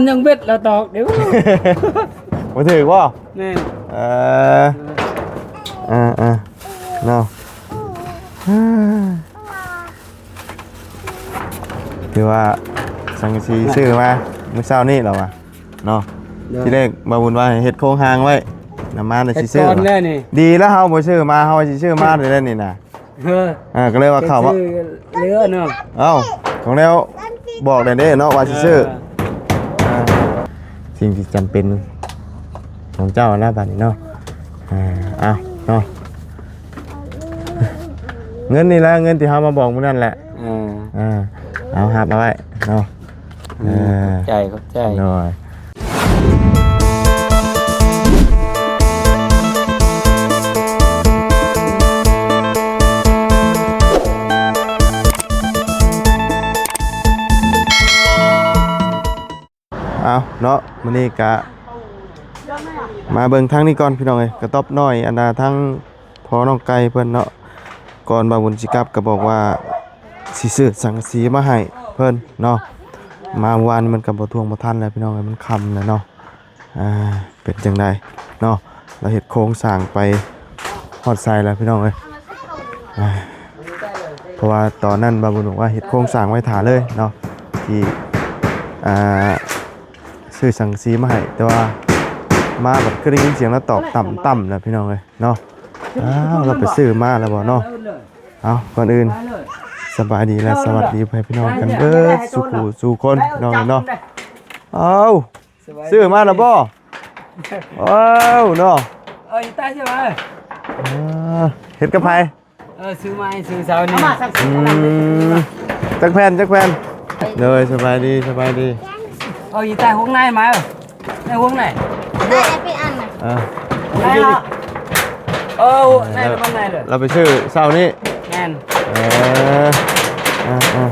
ຍັງເບັດລະຕອກເດ້. ບໍ່ຖືກບໍ່? ແມ່ນ. ເອີ ເອີ ເອີ ເນາະ. ຖືວ່າສັງກະສີຊື້ມາມື້ເຊົ້ານີ້ລະວ່າເນາະ. ໂດຍ ທີແລກບ່າວບຸນວ່າໃຫ້ເຮັດໂຄງຮ່າງໄວ້ ນຳມາແລ້ວຊິຊື້. ເຮັດກ່ອນແລ້ວນີ້ ດີແລ້ວເຮົາບໍ່ຊື້ມາ ເຮົາວ່າຊິຊື້ມາໄດ້ແລ້ວນີ້ນະ. ເອີ ອ່າ ກໍເລີຍວ່າເຂົ້າມາ ເຫຼືອເນາະ. ເອົ້າ ຂອງແລ້ວບອກໄດ້ເດ້ເນາະວ່າຊິຊື້. ເອີ ອ່າ ສິ່ງທີ່ຈຳເປັນຂອງເຈົ້ານະບາດນີ້ເນາະ. ອ່າ ເອົາເນາະ ເງິນນີ້ແຫຼະ ເງິນທີ່ເຮົາມາບອກມື້ນັ້ນແຫຼະ. ເອີ ອ່າ ເອົາຮັບເອົາໄວ້ເນາະ. ເອີ ຂອບໃຈ ຂອບໃຈ. ໂດຍ. ເອົາເນາະ ມື້ນີ້ກະມາເບິ່ງທາງນີ້ກ່ອນພີ່ນ້ອງເອີຍ. ກະຕອບໜ້ອຍ ອັນນ່າ ທາງພໍ່ນ້ອງໄກ່ເພິ່ນເນາະ ກ່ອນບ່າວບຸນຊິກັບກະບອກວ່າຊິຊື້ສັງກະສີມາໃຫ້ເພິ່ນເນາະ. ມາວານນີ້ມັນກະບໍ່ທ່ວງບໍ່ທັນແລ້ວພີ່ນ້ອງເອີຍ ມັນຄ່ຳແລ້ວເນາະ. ອ່າ ເປັນຈັ່ງໃດເນາະ ລາວເຮັດໂຄງສ້າງໄປຮອດໃສແລ້ວພີ່ນ້ອງເອີຍ. ອ່າ ເພາະວ່າຕອນນັ້ນບ່າວບຸນບອກວ່າເຮັດໂຄງສ້າງໄວ້ຖ້າເລີຍເນາະ ທີ່ ອ່າ ຊື້ສັງກະສີມາໃຫ້ ແຕ່ວ່າມາບັດຄືໄດ້ຍິນສຽງລາວຕອກຕ່ຳໆແລ້ວພີ່ນ້ອງເອີຍເນາະ. ອ້າວ ລາວໄປຊື້ມາແລ້ວບໍ່ເນາະ. ເອົາ ກ່ອນອື່ນສະບາຍດີ ແລະ ສະຫວັດດີພໍ່ແມ່ພີ່ນ້ອງກັນເບິດສູ່ຜູ້ສູ່ຄົນເນາະ. ເອົາ ຊື້ມາແລ້ວບໍ່? ເອົ້າເນາະ ເອີ ອີຕາຍໃຊ່ໄໝ? ເອີ ເຮັດກັບໃຜ? ເອີ ຊື້ໃໝ່ ຊື້ເຊົ້ານີ້. ອືມ ຈັກແຜ່ນ ຈັກແຜ່ນ? ໂດຍ ສະບາຍດີ ສະບາຍດີ. ເອີ ອີຕາຍຫົວໃນມາ ໃນຫົວໃນ ໄດ້ເປັນອັນນະ. ເອີ ເອີ ໃນມັນໃນເລີຍ ລາວໄປຊື້ເຊົ້ານີ້. ແມ່ນ. ເອີ ເອີ ເອີ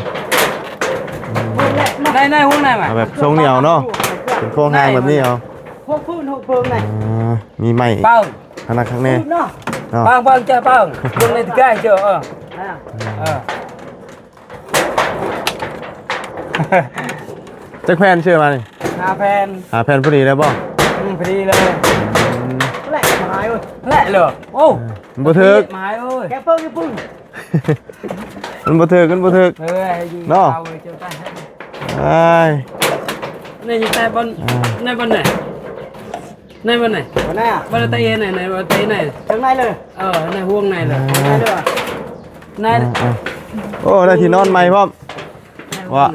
ໃນ ໃນຫົວໃນມາ ເອົາແບບຊົງນີ້ເອົາເນາະ ເປັນໂຄງຮ່າງແບບນີ້ເອົາ. ຫົກພື້ນ ຫົກເພິງໄດ໋. ອ່າ ມີໄມ້ເປົ່າ ຂະໜາດຄັກແນ່ເນາະ. ເປົ່າ ເປົ່າ ເຈົ້າເປົ່າ ເບິ່ງໃນຕະກາຍເຈົ້າ. ເອີ ເອີ ຈັກແຜ່ນຊື້ມານີ້? ຫ້າແຜ່ນ. ຫ້າແຜ່ນພໍດີແລ້ວບໍ່? ອືມ ພໍດີເລີຍ. ອືມ ແຫຼະໝາຍເອີຍ ແຫຼະເລີຍ. ໂອ້ ເອີ ມັນບໍ່ຖືກ ໝາຍເອີຍ ແກເບິ່ງຢູ່ພຸ້ນ. ມັນບໍ່ຖືກ ມັນບໍ່ຖືກ. ເອີ ໃຫ້ຢູ່ເນາະ ເອົາໄວ້ເຈົ້າໄປ. ອ້າຍ ນີ້ຢູ່ໃຕ້ບ່ອນ ອ່າ ໃນບ່ອນໃດ? ໃນບ່ອນໃດ? ບ່ອນໃດອະ? ບ່ອນໃດ? ໃນ ໃນບ່ອນໃດ? ໃນ ທາງໃນເລີຍ. ເອີ ໃນຫ້ອງໃນເລີຍ. ອ່າ ໃນເລີຍ ໃນ ອ່າ ອ່າ ໂອ້ ໄດ້ທີ່ນອນໃໝ່ພ້ອມ. ວ່າ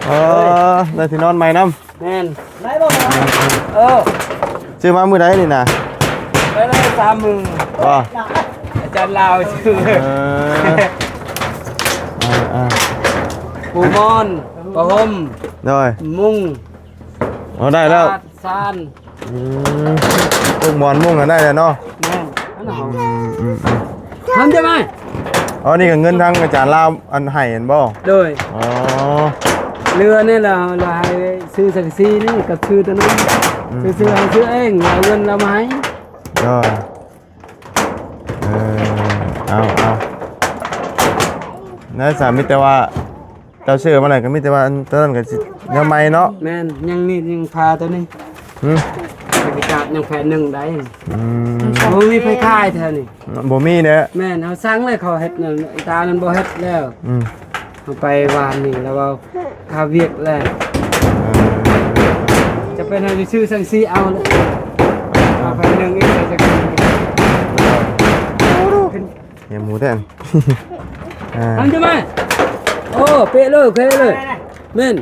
ເອີ ໄດ້ທີ່ນອນໃໝ່ນຳ. ແມ່ນ. ໄດ້ບໍ່? ເອີ ຊື້ມາມື້ໃດນີ້ນະ? ໄດ້ແລ້ວສາມມື້. ວ່າ ອາຈານລາວຊື້. ເອີ ເອີ ເອີ ປູໝອນ ຜ້າຫົ່ມ. ໂດຍ. ມຸ້ງ. ເອົາ ໄດ້ແລ້ວ ຊານ. ອືມ ພວກໝອນມຸ້ງກໍໄດ້ແລ້ວເນາະ. ແມ່ນ. ອືມ ອືມ ອືມ ທຳຈະໄໝ? ອໍ ນີ້ກໍເງິນທາງອາຈານລາວອັນໃຫ້ແມ່ນບໍ່? ໂດຍ. ອໍ ເຫຼືອນີ້ລະ ລະໃຫ້ຊື້ສັງກະສີນີ້ກັບຊື້ຕົວນັ້ນ. ອືມ ຊື້ ຊື້ເອົາເອງ ເອົາເງິນລາວມາໃຫ້. ໂດຍ. ເອີ ເອົາ ເອົາ ນັ້ນສາ ມີແຕ່ວ່າ ເຈົ້າຊື້ມາແລ້ວກໍມີແຕ່ວ່າອັນ ຕົວນັ້ນກໍຊິແນວໃໝ່ເນາະ. ແມ່ນ. ຍັງນີ້ ຍັງພາຕົວນີ້. ຫື? ຍັງໄປກາດ ຍັງແຜ່ນໜຶ່ງໄດ້. ອືມ ບໍ່ມີໃຜຂາຍແຖວນີ້. ບໍ່ມີເດ້. ແມ່ນ. ເຮົາສັ່ງເລີຍ ເຂົາເຮັດນັ້ນ ອີຕານັ້ນບໍ່ເຮັດແລ້ວ. ອືມ ເຮົາໄປວານນີ້ ລາວເວົ້າຄາວຽກແລ້ວ. ເອີ ຈະເປັນເຮົາຊິຊື້ສັງກະສີເອົາແລ້ວ. ເອົາແຜ່ນໜຶ່ງອີກ ຈະ ຍາໝູແທ້. ອ່າ ທຳຈະມາ. ໂອ້ ເປະເລີຍ ເປະເລີຍ. ແມ່ນ.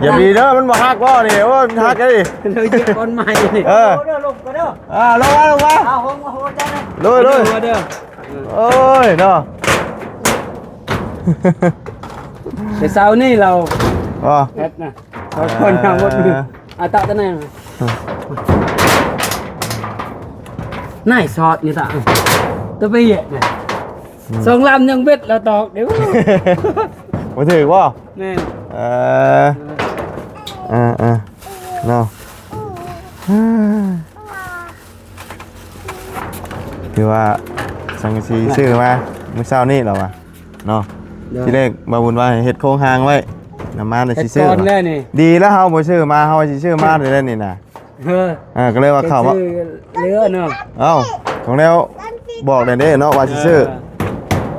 ຢ່າບີເດີ ມັນບໍ່ຫັກບໍ່ນີ້? ໂອ້ ມັນຫັກເດ້. ເລີຍເຈັບບ່ອນໃໝ່ນີ້. ເອີ ເດີ ລົງໄປເດີ. ອ່າ ລົງມາ ລົງມາ. ເອົາ ຫົວ ຫົວໃຈນະ. ໂດຍ ໂດຍ. ເດີ ເດີ. ໂອ້ຍເນາະ. ແຕ່ເຊົ້ານີ້ລາວ ອໍ ເຮັດນະ. ເອົາຄົນທຳໝົດ. ເອີ ອາຕະຕະແນງ ນາຍຊອດນີ້ຕະ ຕະໄປເຫຍະນະ. ອືມ ສອງລຳຍັງເບັດລະຕອກເດ້. ບໍ່ຖືກບໍ່? ແມ່ນ. ເອີ ເອີ ເອີ ເນາະ. ຄືວ່າສັງກະສີ ເອີ ຊື້ມາມື້ເຊົ້ານີ້ລະວ່າ. ເນາະ. ໂດຍ. ທີແລກບ່າວບຸນວ່າໃຫ້ເຮັດໂຄງຮ່າງໄວ້ ນຳມານະ ແຕ່ ຊິຊື້ ກ່ອນແລ້ວນີ້ ດີແລ້ວເຮົາບໍ່ຊື້ມາ ເຮົາຊິຊື້ມາໄດ້ແລ້ວນີ້ນະ. ເອີ ເອີ ກໍເລີຍວ່າເຂົ້າມາ ຊື້ເຫຼືອເນາະ. ເອົ້າ ຂອງແລ້ວບອກແດ່ເດ້ເນາະວ່າຊິຊື້.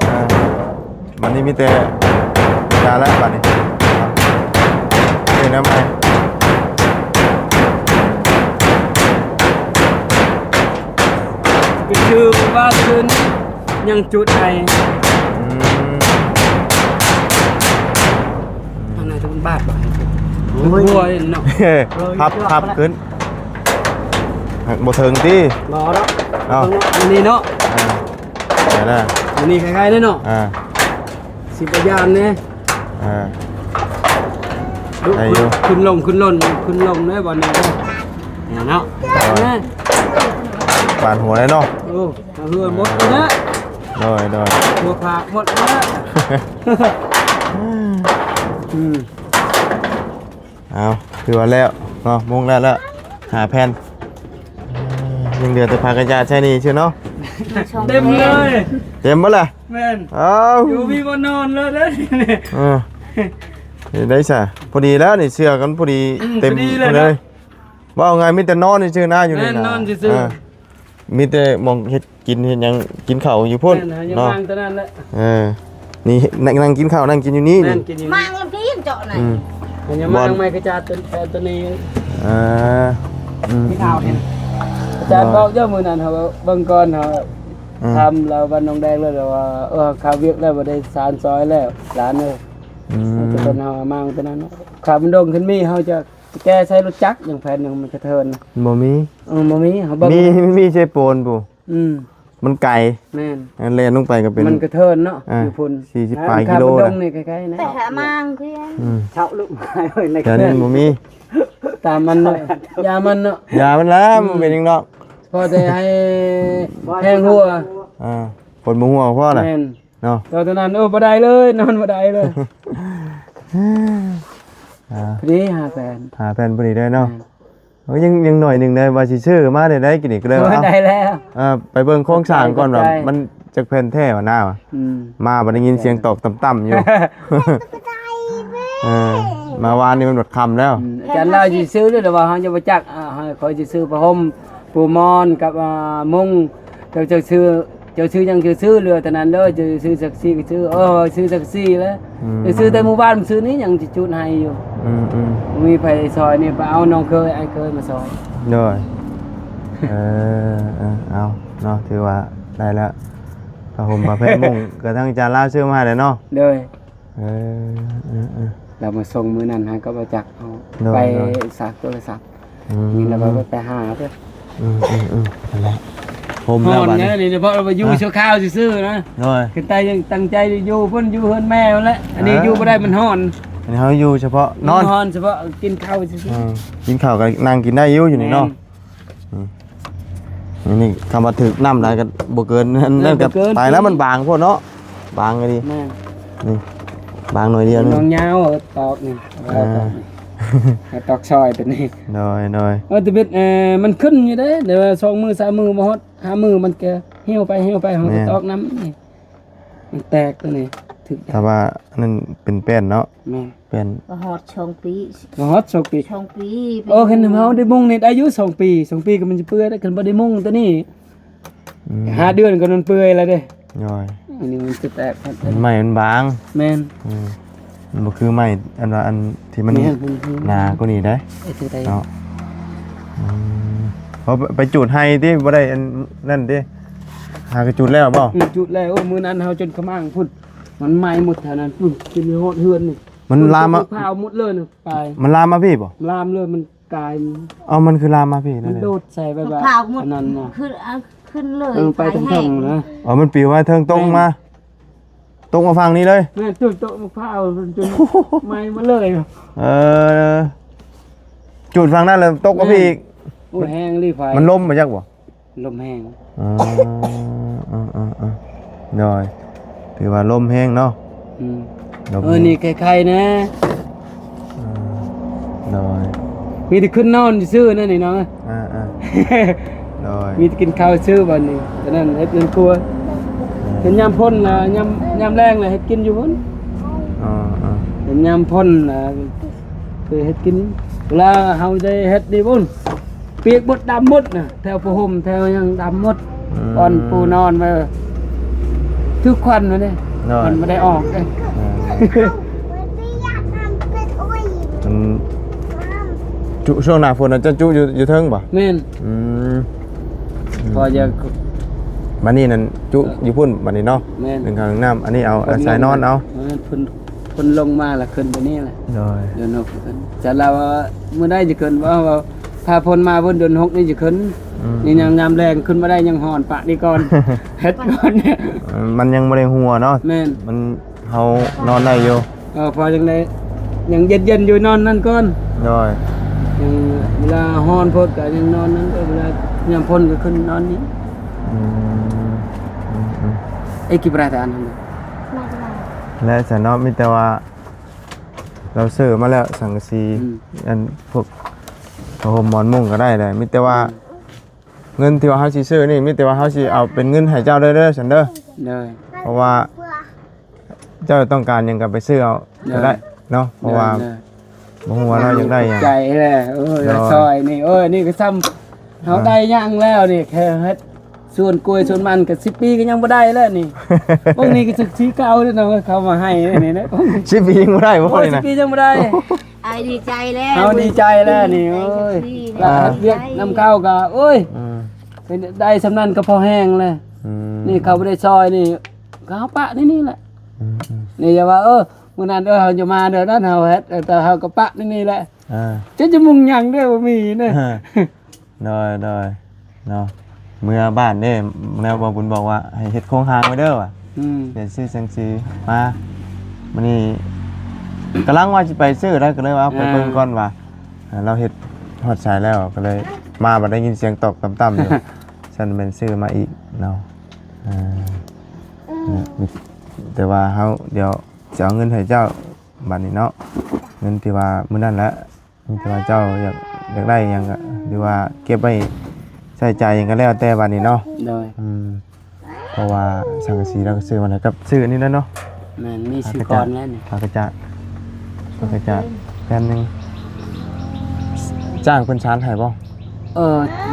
ເອີ ເອີ ບັດນີ້ມີແຕ່ຢາແລ້ວບັດນີ້ ເປັນແນວໃໝ່ ໄປຊື້ວ່າຄືນ ຍັງຈຸດໄອ. ອືມ ທາງໃນຈະເປັນບາດບໍ່? ໂອ້ຍ ຫົວເນາະ ພັບ ພັບຂຶ້ນ ບໍ່ເຖິງຕິ. ບໍ່ເນາະ ເອົ້າ ອັນນີ້ເນາະ. ອ່າ ໄດ້ລະ ອັນນີ້ຄ້າຍໆເນາະ. ອ່າ ຊິບໍ່ຢ້ານເດ້. ອ່າ ໄດ້ຢູ່ ຂຶ້ນລົງ ຂຶ້ນລົງ ຂຶ້ນລົງເດ້ ບ່ອນນີ້ເດ້ ນີ້ເນາະ. ໂອ້ຍ ປານຫົວເລີຍເນາະ. ໂອ້ ເຮືອໝົດແລ້ວ ໂດຍ ໂດຍ ຫົວພາກໝົດແລ້ວ. ອືມ ເອົາ ຖືວ່າແລ້ວເນາະ ມຸງແລ້ວ ແລ້ວ ຫ້າແຜ່ນ. ຍັງເຫຼືອແຕ່ຜ້າກັນຍາດໃຊ້ໜີ້ຊື່ເນາະ. ເຕັມເລີຍ ເຕັມເບິດລະ. ແມ່ນ ເອົ້າ ຢູ່ມີບ່ອນນອນເລີຍເດ້. ເອີ ໄດ້ຊະ ພໍດີແລ້ວນີ້ ເຊື່ອກັນພໍດີ ອືມ ເຕັມ ພໍດີເລີຍ ເລີຍ. ເວົ້າງ່າຍມີແຕ່ນອນຊື່ໆນະ ຢູ່ນີ້ນະ. ແມ່ນ ນອນຊື່ໆ ເອີ ມີແຕ່ໝ່ອງເຮັດກິນເຮັດຫຍັງ ກິນເຂົ້າຢູ່ພຸ້ນ. ແມ່ນ ຫາຢູ່ ເນາະ ວາງຕົວນັ້ນແຫຼະ. ເອີ ນີ້ ນັ່ງ ນັ່ງກິນເຂົ້າ ນັ່ງກິນຢູ່ນີ້. ແມ່ນ ນີ້ ກິນຢູ່ນີ້ ມາງລະພີ້ເຈາະໄນ. ອືມ ເພິ່ນຍັງ ບ່ອນ ມາໃໝ່ກະຈາດຕົວ ເອີ ຕົວນີ້. ເອີ ອືມ ກິນເອົາເຫັນ ອາຈານບອກເຈົ້າມື້ນັ້ນ ເຮົາເບິ່ງກ່ອນ ເຮົາ ອືມ ຖາມລາວບ້ານໜອງແດງ ແລ້ວລາວວ່າ ເອີ ຄາວຽກແລ້ວ ບໍ່ໄດ້ສານຊອຍແລ້ວ ຫຼານເອີຍ. ອືມ ເຮົາຈະເປັນເຮົາມາງຕົວນັ້ນ ຄາວມັນດົງຂຶ້ນມີ ເຮົາຈະ ແກ່ໃສ່ລົດຈັກ ຍັງແຜ່ນໜຶ່ງມັນກະເທີນ ບໍ່ມີ. ເອີ ບໍ່ມີ ເຮົາເບິ່ງ ມີ ມີໃສ່ໂປນພຸ້ນ. ອືມ ມັນໄກ. ແມ່ນ ອັນແລ່ນລົງໄປກໍເປັນ ມັນກະເທີນເນາະ. ອ່າ ຢູ່ພຸ້ນ ສີ່ສິບປາຍກິໂລ ນີ້ໃກ້ໆນະ ໄປຫາມາງຄື. ອືມ ເຊົາລຸກມາເອີຍ ແຖວນີ້ບໍ່ມີ. ຕາມມັນເນາະ ຢ່າມັນເນາະ ຢ່າມັນລະ. ອືມ ບໍ່ເປັນຫຍັງດອກ ພໍແຕ່ໃຫ້ແຮງຫົວ. ອ່າ ຄົນບໍ່ຫົວພໍລະ. ແມ່ນ ເນາະ ຕອນນັ້ນ ໂອ້ ບໍ່ໄດ້ເລີຍ ນອນບໍ່ໄດ້ເລີຍ. ອ່າ ພໍດີຫ້າແຜ່ນ ຫ້າແຜ່ນພໍດີເລີຍເນາະ. ແມ່ນ ໂອ້ຍ ຍັງ ຍັງໜ້ອຍໜຶ່ງໄດ໋ ວ່າຊິຊື້ມາໄດ້ ໄດ້ກິນອີກເລີຍ. ບໍ່ໄດ້ແລ້ວ ເອີ ໄປເບິ່ງໂຄງສ້າງກ່ອນວ່າ ໃຈ ມັນຈັກແຜ່ນແທ້ຫວານາ. ອືມ ມາບັດໄດ້ຍິນສຽງຕອບຕ່ຳໆຢູ່. ເອີ ມາວານນີ້ມັນບັດຄ່ຳແລ້ວ. ອືມ ອາຈານລາວຊິຊື້ເດີ ແຕ່ວ່າເຮົາຍັງບໍ່ຈັກ. ອ່າ ຂ້ອຍຊິຊື້ຜ້າຫົ່ມ ປູໝອນກັບ ອ່າ ມຸ້ງ ເຈົ້າ ເຈົ້າຊື້ ເຈົ້າຊື້ຫຍັງ ເຈົ້າຊື້ເຫຼືອເທົ່ານັ້ນເດີ ເຈົ້າຊື້ສັງກະສີກໍຊື້. ເອີ ຊື້ສັງກະສີແຫຼະ. ອືມ ໄປຊື້ແຕ່ໝູ່ບ້ານ ຊື້ນີ້ຍັງຊິຈູດໃຫ້ຢູ່. ອືມໆ ມີໃຜຊ່ອຍນີ້ ໄປເອົານ້ອງເຂີຍ ອ້າຍເຂີຍມາຊ່ອຍ. ໂດຍ ເອີ ເອີ ເອົາເນາະ ຖືວ່າໄດ້ແລ້ວ ຜ້າຫົ່ມຜ້າແພະມຸ້ງ ກະທັງຈານລາວຊື້ມາໃຫ້ແຫຼະເນາະ. ໂດຍ ເອີ ເອີ ເອີ ລາວມາສົ່ງມື້ນັ້ນໃຫ້ກັບບ່າວຈັກເຮົາ. ໂດຍ ໄປ ໂດຍ ສາກໂທລະສັບ. ອືມ ນີ້ລະວ່າໄປຫາເດີ. ອືມໆໆ ນັ້ນແຫຼະ ຫົ່ມແລ້ວບັດນີ້. ນີ້ ເພາະວ່າຢູ່ຊົ່ວຄາວຊື່ໆນະ. ໂດຍ ຄືຕັ້ງໃຈຢູ່ພຸ້ນ ຢູ່ເຮືອນແມ່ພຸ້ນແຫຼະ. ອັນນີ້ ເອີ ຢູ່ບໍ່ໄດ້ ມັນຮ້ອນ. ອັນນີ້ເຮົາຢູ່ສະເພາະນອນ ນອນສະເພາະກິນເຂົ້າຊື່ໆ. ອືມ ກິນເຂົ້າກໍນັ່ງກິນໄດ້ຢູ່ ຢູ່ນີ້ເນາະ. ອືມ ນີ້ ນີ້ ຄຳວ່າຖືກນ້ຳຫຼາຍກໍບໍ່ເກີນນັ້ນ ແມ່ນ ກໍ ເກີນໄປແລ້ວ ມັນບາງໂພດເນາະ ບາງອີ່ຫຼີ. ແມ່ນ ນີ້ ບາງໜ້ອຍດຽວໜຶ່ງ ນ້ອງຍາວຕອກນີ້. ອ່າ ຕອກນີ້ ໃຫ້ຕອກຊອຍຕົວນີ້. ໂດຍ ໂດຍ ເອີ ແຕ່ເບັດ ເອີ ມັນຂຶ້ນຢູ່ເດ້ ແຕ່ວ່າສອງມື້ສາມມື້ບໍ່ຮອດຫ້າມື້ ມັນກໍຫ່ຽວໄປຫ່ຽວໄປ ເຮົາກໍ ແມ່ນ ຕອກນ້ຳນີ້ ມັນແຕກຕົວນີ້. ຖືກ ຖ້າວ່າອັນນັ້ນເປັນແປ້ນເນາະ. ແມ່ນ ແປ້ນ ບໍ່ຮອດສອງປີ ບໍ່ຮອດສອງປີ ສອງປີ. ໂອ້ ຄັນເຮົາໄດ້ມຸງນີ້ອາຍຸສອງປີ ສອງປີກໍມັນຈະເປື່ອຍແລ້ວ ຄັນບໍ່ໄດ້ມຸງຕົວນີ້. ອືມ ຫ້າເດືອນກໍມັນເປື່ອຍແລ້ວເດ້. ໂດຍ ອັນນີ້ມັນຈະແຕກ ມັນໃໝ່ ມັນບາງ. ແມ່ນ ອືມ ມັນບໍ່ຄືໄມ້ ອັນວ່າອັນທີ່ມັນ ແມ່ນ ໜາກວ່ານີ້ໄດ໋ ເນາະ. ອືມ ເອົາໄປຈູດໄຮ່ຕິ ບໍ່ໄດ້ອັນນັ້ນຕິ ຫາກະຈູດແລ້ວບໍ່? ອືມ ຈູດແລ້ວ. ໂອ້ ມື້ນັ້ນເຮົາຈົນຂະໝາງພຸ້ນ ມັນໄໝ້ໝົດແຖວນັ້ນ ພຸ້ນ ຈົນຮອດເຮືອນນີ້. ມັນລາມມາ ພາວໝົດເລີຍນະ ປາຍ ມັນລາມມາພີ້ບໍ່? ລາມເລີຍ ມັນກາຍ. ເອົ້າ ມັນຄືລາມມາພີ້? ມັນໂດດໃສ່ແບບວ່າ ພາວໝົດ ອັນນັ້ນນະ ຂຶ້ນ ຂຶ້ນເລີຍ ເອີ ໄປທາງເທິງນະ. ອໍ ມັນປິວມາເທິງຕົງມາ ແມ່ນ ຕົກມາຝັ່ງນີ້ເລີຍ. ແມ່ນ ຕົກ ຕົກມະພ້າວຈົນໄໝ້ໝົດເລີຍ. ເອີ ຈູດຝັ່ງນັ້ນແລ້ວຕົກມາພີ້ອີກ. ໂອ້ຍ ແຮງອີ່ຫຼີໄຟ ມັນລົມມາຈັກບໍ່? ລົມແຮງ. ອໍ ເອີໆໆ ໂດຍ ຖືວ່າລົມແຮງເນາະ. ອືມ ລົມ ເອີ ແຮງ ນີ້ໄຄໆແດ່. ອ່າ ໂດຍ ມີແຕ່ຂຶ້ນນອນຊື່ໆນັ້ນນີ້ເນາະ. ອ່າໆ ໂດຍ ມີແຕ່ກິນເຂົ້າຊື່ບັດນີ້ ຕອນນັ້ນເຮັດເຮືອນຄົວ. ອ່າ ເປັນຍາມຝົນລະ ຍາມ ຍາມແລ້ງລະເຮັດກິນຢູ່ພຸ້ນ. ອໍໆ ເປັນ ຍາມຝົນນະ ເຄີຍເຮັດກິນ ເວລາເຮົາໄດ້ເຮັດນີ້ພຸ້ນ ປຽກໝົດ ດຳໝົດນະ ແຖວຜ້າຫົ່ມແຖວຫຍັງດຳໝົດ. ອືມ ບ່ອນປູນອນມາຖືກຄວັນມາເດ້. ໂດຍ ມັນບໍ່ໄດ້ອອກເດ້. ອືມ ມັນຈຸ ຊ່ວງໜ້າຝົນນະ ຈະຈຸຢູ່ ຢູ່ເທິງບໍ່? ແມ່ນ. ອືມ ພໍຈະ ບັດນີ້ນັ້ນຈຸຢູ່ພຸ້ນບັດນີ້ເນາະ. ແມ່ນ ໜຶ່ງເຂົ້າໜຶ່ງນ້ຳ ອັນນີ້ເອົາ ເອົາໃສ່ນອນເອົາ. ເອີ ເພິ່ນ ເພິ່ນລົງມາລະຂຶ້ນໄປນີ້ແຫຼະ. ໂດຍ ເດືອນຫົກຂຶ້ນ ຈະລາວວ່າມື້ໃດຈະຂຶ້ນ ເວົ້າ ເວົ້າ ຖ້າຝົນມາພຸ້ນເດືອນຫົກນີ້ຈະຂຶ້ນ. ອືມ ນີ້ຍັງຍາມແລງຂຶ້ນບໍ່ໄດ້ ຍັງຮ້ອນປະນີ້ກ່ອນ ເຮັດກ່ອນ. ເອີ ມັນຍັງບໍ່ໄດ້ຫົວເນາະ. ແມ່ນ ມັນ ເຮົານອນໄດ້ຢູ່. ເອີ ພໍຍັງໄດ້ ຍັງເຢັນໆຢູ່ ນອນນັ້ນກ່ອນ. ໂດຍ ຍັງ ເວລາຮ້ອນໂພດກໍຍັງນອນນັ້ນ ເວລາຍາມຝົນກໍຂຶ້ນນອນນີ້. ອືມ ອືມໆ ເອ ກິບຣາຕາອັນນັ້ນ ແລະຊັ້ນເນາະ ມີແຕ່ວ່າລາວຊື້ມາແລ້ວ ສັງກະສີ ອືມ ອັນພວກຜ້າຫົ່ມໝອນມຸ້ງກໍໄດ້ແຫຼະ ມີແຕ່ວ່າ ອືມ ເງິນທີ່ວ່າເຮົາຊິຊື້ນີ້ ມີແຕ່ວ່າເຮົາຊິເອົາເປັນເງິນໃຫ້ເຈົ້າເດີ ເດີ ຊັ້ນເດີ. ໂດຍ ເພາະວ່າເຈົ້າຕ້ອງການຫຍັງກໍໄປຊື້ເອົາກໍໄດ້ເນາະ. ໂດຍ ເພາະວ່າ ໂດຍ ບໍ່ຮູ້ວ່າລາວຢາກໄດ້ຫຍັງ. ໃຈແຫຼະ ໂອ້ຍ ໂດຍ ລາວຊ່ອຍນີ້ ໂອ້ຍ ນີ້ກໍຊ່ຳເຮົາ ອ່າ ໄດ້ຫຍັງແລ້ວນີ້ ແຄ່ເຮັດສວນກ້ວຍສວນມັນກໍສິບປີກໍຍັງບໍ່ໄດ້ແລ້ວນີ້. ພວກນີ້ກໍສັກສີເກົ່າເດ້ເນາະ ເຂົາມາໃຫ້ນີ້ນະ ສິບປີຍັງບໍ່ໄດ້ບໍ່? ໂອ້ຍ ນີ້ນະ ສິບປີຍັງບໍ່ໄດ້. ອ້າຍດີໃຈແລ້ວ ເຮົາດີໃຈແລ້ວນີ້. ໂອ້ຍ ດີໃຈແລ້ວ ລາວເຮັດວຽກນຳເຂົາກໍ ໂອ້ຍ ອືມ ໄດ້ສ່ຳນັ້ນກໍພໍແຮງແລ້ວ. ອືມ ນີ້ເຂົາບໍ່ໄດ້ຊ່ອຍນີ້ ກໍເຮົາປະໃນນີ້ແຫຼະ. ອືມໆ ນີ້ຢ່າວ່າ ເອີ ມື້ນັ້ນ ເອີ ເຮົາຈະມາເດີນັ້ນ ເຮົາເຮັດ ແຕ່ເຮົາກໍປະໃນນີ້ແຫຼະ. ອ່າ ຈະ ຈະມຸງຫຍັງເດ້ ບໍ່ມີເດ້. ອ່າ ໂດຍ ໂດຍ ເນາະ ເມືອບ້ານເດ້ ແນວບໍ່ບຸນບອກວ່າໃຫ້ເຮັດໂຄງຮ່າງໄວ້ເດີວ່າ. ອືມ ດຽວຊື້ສັງກະສີມາ ມື້ນີ້ກຳລັງວ່າຊິໄປຊື້ໄດ້ ກໍເລີຍວ່າໄປເບິ່ງກ່ອນວ່າ ອ່າ ລາວເຮັດຮອດໃສແລ້ວ ກໍເລີຍມາ ບັດໄດ້ຍິນສຽງຕອກຕ່ຳໆຢູ່ ຊັ້ນແມ່ນຊື້ມາອີກເນາະ. ອ່າ ອືມ ແຕ່ວ່າເຮົາ ດຽວຊິເອົາເງິນໃຫ້ເຈົ້າບັດນີ້ເນາະ ເງິນທີ່ວ່າມື້ນັ້ນແຫຼະ. ມີແຕ່ວ່າເຈົ້າຢາກ ຢາກໄດ້ຫຍັງກໍ ຫຼືວ່າເກັບໄວ້ໃຊ້ຈ່າຍຫຍັງກໍແລ້ວແຕ່ບັດນີ້ເນາະ. ໂດຍ ອືມ ເພາະວ່າສັງກະສີລາວກໍຊື້ມາແລ້ວ ກັບຊື້ອັນນີ້ແຫຼະເນາະ. ແມ່ນ ມີຊື່ກ່ອນແລ້ວນີ້ ຜ້າກະຈາດ ຜ້າກະຈາດແຜ່ນໜຶ່ງ. ຈ້າງເພິ່ນສານໃຫ້ບໍ່? ເອີ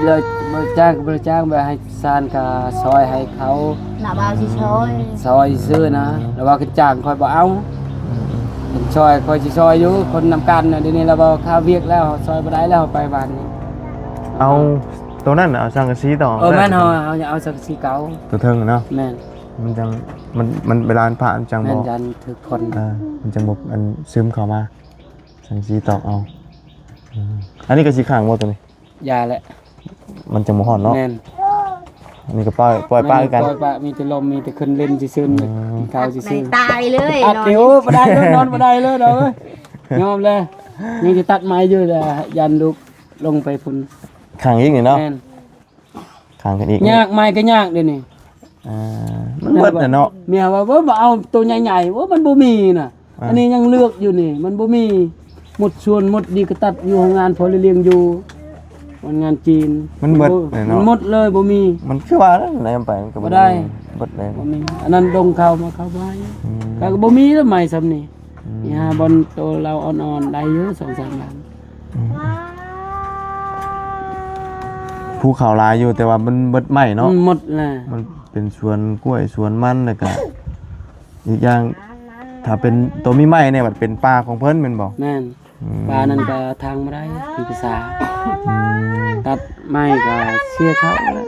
ແລ້ວບໍ່ຈ້າງກໍບໍ່ໄດ້ຈ້າງ ແບບໃຫ້ສານກະຊ່ອຍໃຫ້ເຂົາ ນະ ວ່າຊິຊ່ອຍ ຊ່ອຍຊື່ນະ. ແລ້ວວ່າຄັນຈ້າງຂ້ອຍບໍ່ເອົາ ອືມ ເພິ່ນຊ່ອຍຂ້ອຍຊິຊ່ອຍຢູ່ ຄົນນຳກັນນະ. ດຽວນີ້ລາວເວົ້າຄາວຽກແລ້ວ ເຮົາຊ່ອຍບໍ່ໄດ້ແລ້ວ ເຮົາໄປບ້ານນີ້. ເອົາໂຕນັ້ນນະ ເອົາສັງກະສີຕອກ. ເອີ ແມ່ນ ເຮົາ ເຮົາຢາກເອົາສັງກະສີເກົ່າ ໂຕເທິງນະເນາະ. ແມ່ນ ມັນຈັ່ງ ມັນ ມັນເວລາມັນຜ່ານມັນຈັ່ງບໍ່ ແມ່ນ ຢ້ານຖືກຄົນ ເອີ ມັນຈັ່ງບໍ່ ອັນ ຊຶມເຂົ້າມາ ສັງກະສີຕອກເອົາ. ອືມ ອັນນີ້ກໍຊິຄ້າງບໍ່ໂຕນີ້? ຢ່າແຫຼະ ມັນຈັ່ງບໍ່ຮ້ອນເນາະ. ແມ່ນ ອັນນີ້ກໍປ່ອຍ ປ່ອຍປະຄືກັນ ແມ່ນ ປ່ອຍປະ ມີແຕ່ລົມ ມີແຕ່ຂຶ້ນຫຼິ້ນຊື່ໆ. ອືມ ກິນເຂົ້າຊື່ໆ ຕາຍເລີຍ ອັດ ນອນ ນີ້ ໂອ້ ບໍ່ໄດ້ເລີຍ ນອນບໍ່ໄດ້ເລີຍດອກເອີຍ. ຍອມແລ້ວ ຍັງຈະຕັດໄມ້ຢູ່ແຫຼະ ຢ້ານລູກລົງໄປພຸ້ນ. ຄ້າງອີກນີ້ເນາະ. ແມ່ນ ຄ້າງກັນອີກ ຍາກ ໄມ້ກໍຍາກດຽວນີ້. ອ່າ ມັນເບິດແລ້ວເນາະ. ເມຍວ່າ ເອີ ບໍ່ເອົາໂຕໃຫຍ່ໆ ໂອ້ ມັນບໍ່ມີນະ. ອ່າ ອັນນີ້ຍັງເລືອກຢູ່ນີ້ ມັນບໍ່ມີ. ໝົດສວນໝົດດີກໍຕັດຢູ່ໂຮງງານພໍລະລ້ຽງຢູ່ ໂຮງງານຈີນ. ມັນເບິດແລ້ວເນາະ ມັນໝົດເລີຍ ບໍ່ມີ. ມັນຄືວ່ານັ້ນແຫຼະ ໄປມັນກໍບໍ່ໄດ້ ເບິດແລ້ວ ບໍ່ມີ. ອັນນັ້ນດົງເຂົາມາເຂົ້າໄວ້ ອືມ ກໍບໍ່ມີແລ້ວ ໄມ້ຊ່ຳນີ້. ອືມ ນີ້ຫາບ່ອນໂຕລາວອ່ອນໆ ໄດ້ຢູ່ສອງສາມຫຼັງ. ອືມ ພູເຂົາຫຼາຍຢູ່ ແຕ່ວ່າມັນເບິດໄມ້ເນາະ. ອືມ ໝົດແລ້ວ ມັນເປັນສວນກ້ວຍສວນມັນ ແລ້ວກະອີກຢ່າງ ຖ້າເປັນໂຕມີໄມ້ນີ້ ບັດເປັນປ່າຂອງເພິ່ນແມ່ນບໍ່? ແມ່ນ. ອືມ ປ່ານັ້ນກະທາງບໍ່ໄດ້ ມີພາສາ. ອືມ ຕັດໄມ້ກະເສຍເຂົາແລ້ວ.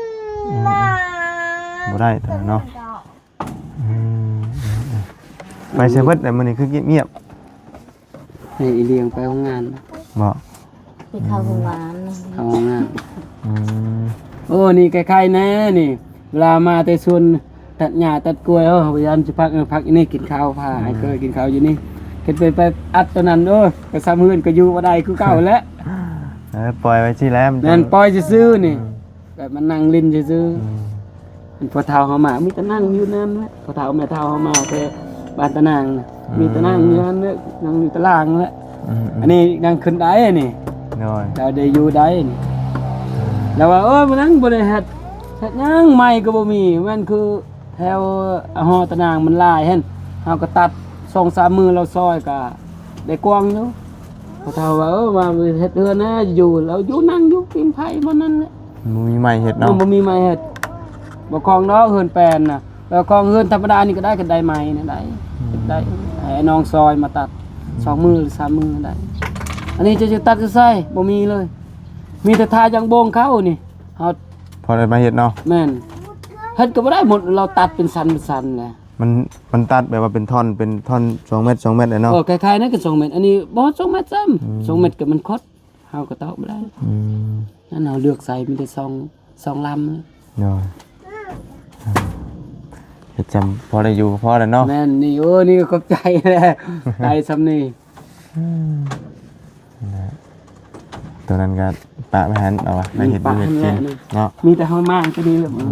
ອືມ ບໍ່ໄດ້ຕອນນັ້ນເນາະ. ອືມ ໄປໃສເບິດແລ້ວມື້ນີ້ຄືງຽບໆ? ໃຫ້ອີ່ລ້ຽງໄປໂຮງງານ. ບໍ່? ໄປເຂົ້າໂຮງງານ. ເຂົ້າໂຮງງານ. ອືມ ໂອ້ ນີ້ໄຄໆແນ່ນີ້ ເວລາມາແຕ່ສວນຕັດຫຍ້າຕັດກ້ວຍ ເຮົາພະຍາຍາມຊິພັກ ເອີ ພັກຢູ່ນີ້ ກິນເຂົ້າ ພາ ອືມ ໃຫ້ເຄີຍກິນເຂົ້າຢູ່ນີ້. ເຮັດໄປ ໄປອັດຕົວນັ້ນ ໂອ້ ກໍຊ່ຳເຮືອນກໍຢູ່ບໍ່ໄດ້ຄືເກົ່າແຫຼະ. ເອີ ປ່ອຍໄວ້ຊີ້ແຫຼະ ມັນ ແມ່ນ ປ່ອຍຊື່ໆນີ້. ອືມ ແບບມານັ່ງຫຼິ້ນຊື່ໆ. ອືມ ອັນພໍ່ເຖົ້າເຮົາມາ ມີແຕ່ນັ່ງຢູ່ນັ້ນແຫຼະ. ພໍ່ເຖົ້າແມ່ເຖົ້າເຮົາມາແຕ່ບ້ານຕານາງນະ ອືມ ມີແຕ່ນັ່ງຢູ່ນັ້ນແຫຼະ ນັ່ງຢູ່ຕາລ່າງແຫຼະ. ອືມໆ ອັນນີ້ນັ່ງຂຶ້ນໄດ້ນີ້. ໂດຍ ລາວໄດ້ຢູ່ໄດ້ນີ້. ລາວວ່າ ໂອ້ຍ ມານັ່ງບໍ່ໄດ້ເຮັດ ເຮັດຫຍັງ ໄມ້ກໍບໍ່ມີ. ແມ່ນຄືແຖວຫໍຕານາງມັນຫຼາຍຫັ້ນ ເຮົາກໍຕັດສອງສາມມື້ລາວຊອຍກໍ ໄດ້ກວ້າງຢູ່. ພໍ່ເຖົ້າວ່າ ເອີ ວ່າເຮັດເຮືອນນະ ຢູ່ ລາວຢູ່ ນັ່ງຢູ່ປີນໄຜ່ບ່ອນນັ້ນແຫຼະ. ບໍ່ມີໄມ້ເຮັດເນາະ. ເອີ ບໍ່ມີໄມ້ເຮັດ. ບໍ່ຄອງດອກເຮືອນແປນນະ. ແລ້ວຄອງເຮືອນທຳມະດານີ້ກໍໄດ້ ກໍໄດ້ໄມ້ນະ ໄດ້ ອືມ ເຮັດໄດ້. ໃຫ້ນ້ອງຊ່ອຍມາຕັດ ອືມ ສອງມື້ ຫຼື ສາມມື້ໄດ້. ອັນນີ້ຈະ ຈະຕັດຢູ່ໃສ? ບໍ່ມີເລີຍ. ມີແຕ່ຖ້າຢາງໂບງເຂົ້ານີ້ ເຮົາ ພໍໄດ້ມາເຮັດເນາະ. ແມ່ນ. ເຮັດກໍບໍ່ໄດ້ໝົດ ລາວຕັດເປັນຊັ້ນເປັນຊັ້ນແຫຼະ. ມັນ ມັນຕັດແບບວ່າເປັນທ່ອນ ເປັນທ່ອນສອງແມັດ ສອງແມັດແຫຼະເນາະ. ເອີ ຄ້າຍໆນັ້ນກໍສອງແມັດ ອັນນີ້ບໍ່ຮອດສອງແມັດຊ້ຳ. ອືມ ສອງແມັດກໍມັນຄົດ ເຮົາກໍຕອກບໍ່ໄດ້. ອືມ ນັ້ນເຮົາເລືອກໃສ່ມີແຕ່ສອງ ສອງລຳ. ໂດຍ ເຮັດຊ່ຳພໍໄດ້ຢູ່ກໍພໍແລ້ວເນາະ. ແມ່ນ ນີ້ ໂອ້ ນີ້ກໍຂອບໃຈແຫຼະ ໄດ້ຊ່ຳນີ້. ອືມ ນັ້ນແຫຼະ ໂຕນັ້ນກໍປະໄວ້ຫັ້ນ ເອົາໄວ້ເຮັດຢູ່ເຮັດກິນເນາະ. ມີແຕ່ເຮົາມ້າງຕົວນີ້ແຫຼະ. ອືມ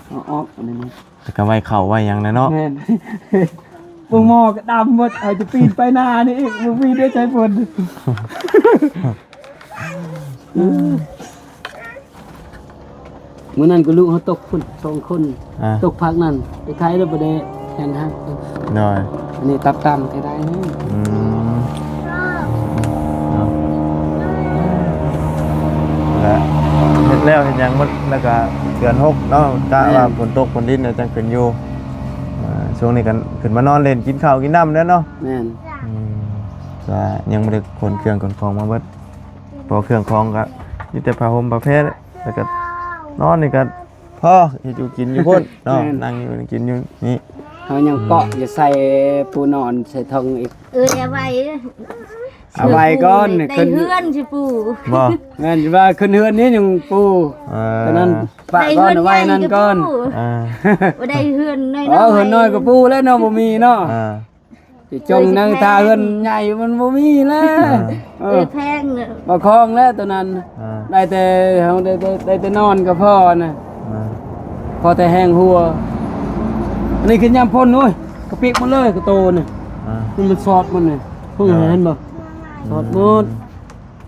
ເອົາອອກອັນນີ້ ແລ້ວກໍໄວ້ເຂົ້າໄວ້ຫຍັງແຫຼະເນາະ. ແມ່ນ. ໂອ້ ໝໍ້ກໍດຳໝົດ ເອົາຈະປີນໄປນານີ້ອີກ ບໍ່ມີໄດ້ໃຊ້ຝົນ. ມື້ນັ້ນກໍລູກເຮົາຕົກພຸ້ນສອງຄົນ. ອ່າ ຕົກພາກນັ້ນ ໄປໄທແລ້ວບໍ່ໄດ້ແຂນຫັກ. ໂດຍ ອັນນີ້ຕັບຕ່ຳແທ້ໄດ໋. ອືມ ເນາະ ແລະ ເຮັດແລ້ວເຮັດຫຍັງໝົດ ແລ້ວກໍເດືອນຫົກເນາະ ກະວ່າ ແມ່ນ ຝົນຕົກຝົນດິນແລ້ວຈັ່ງຂຶ້ນຢູ່. ອ່າ ຊ່ວງນີ້ກໍຂຶ້ນມານອນຫຼິ້ນ ກິນເຂົ້າກິນນ້ຳແລ້ວເນາະ. ແມ່ນ. ອືມ ກະຍັງບໍ່ໄດ້ຂົນເຄື່ອງຂົນຂອງມາເບິດ ເພາະເຄື່ອງຂອງກໍມີແຕ່ຜ້າຫົ່ມຜ້າແພ ແລ້ວກໍນອນນີ້ກໍພໍເຮັດຢູ່ກິນຢູ່ພຸ້ນເນາະ. ແມ່ນ. ນັ່ງຢູ່ກິນຢູ່ນີ້ ເຮົາຍັງເກາະ ອືມ ຢູ່ໃສ່ປູນອນໃສ່ຖົງອີກ. ເອີຍ ເອົາໄວ້ ເອົາໄວ້ກ່ອນ ໄດ້ເຮືອນຊິປູ. ບໍ່ ແມ່ນວ່າຂຶ້ນເຮືອນນີ້ຍັງປູ. ເອີ ຕອນນັ້ນປະກ່ອນ ໄວ້ນັ້ນກ່ອນ. ອ່າ ບໍ່ໄດ້ເຮືອນນ້ອຍໆ. ອໍ ເຮືອນນ້ອຍກໍປູແລ້ວເນາະ ບໍ່ມີເນາະ. ອ່າ ຊິຈົ່ງນັ່ງຖ້າເຮືອນໃຫຍ່ມັນບໍ່ມີແລ້ວ. ອ່າ ເອີ ເອີ ແພງເນາະ ບໍ່ຄອງແລ້ວຕອນນັ້ນ. ອ່າ ໄດ້ແຕ່ເຮົາໄດ້ ໄດ້ ໄດ້ແຕ່ນອນກໍພໍນະ. ອ່າ ພໍແຕ່ແຮງຫົວ. ອັນນີ້ຄືຍາມຝົນ ໂອ້ຍ ກະປິກໝົດເລີຍກະໂຕນີ້. ອ່າ ມັນ ມັນສອດໝົດນີ້. ເພິ່ງເຫັນບໍ່? ສອດໝົດ.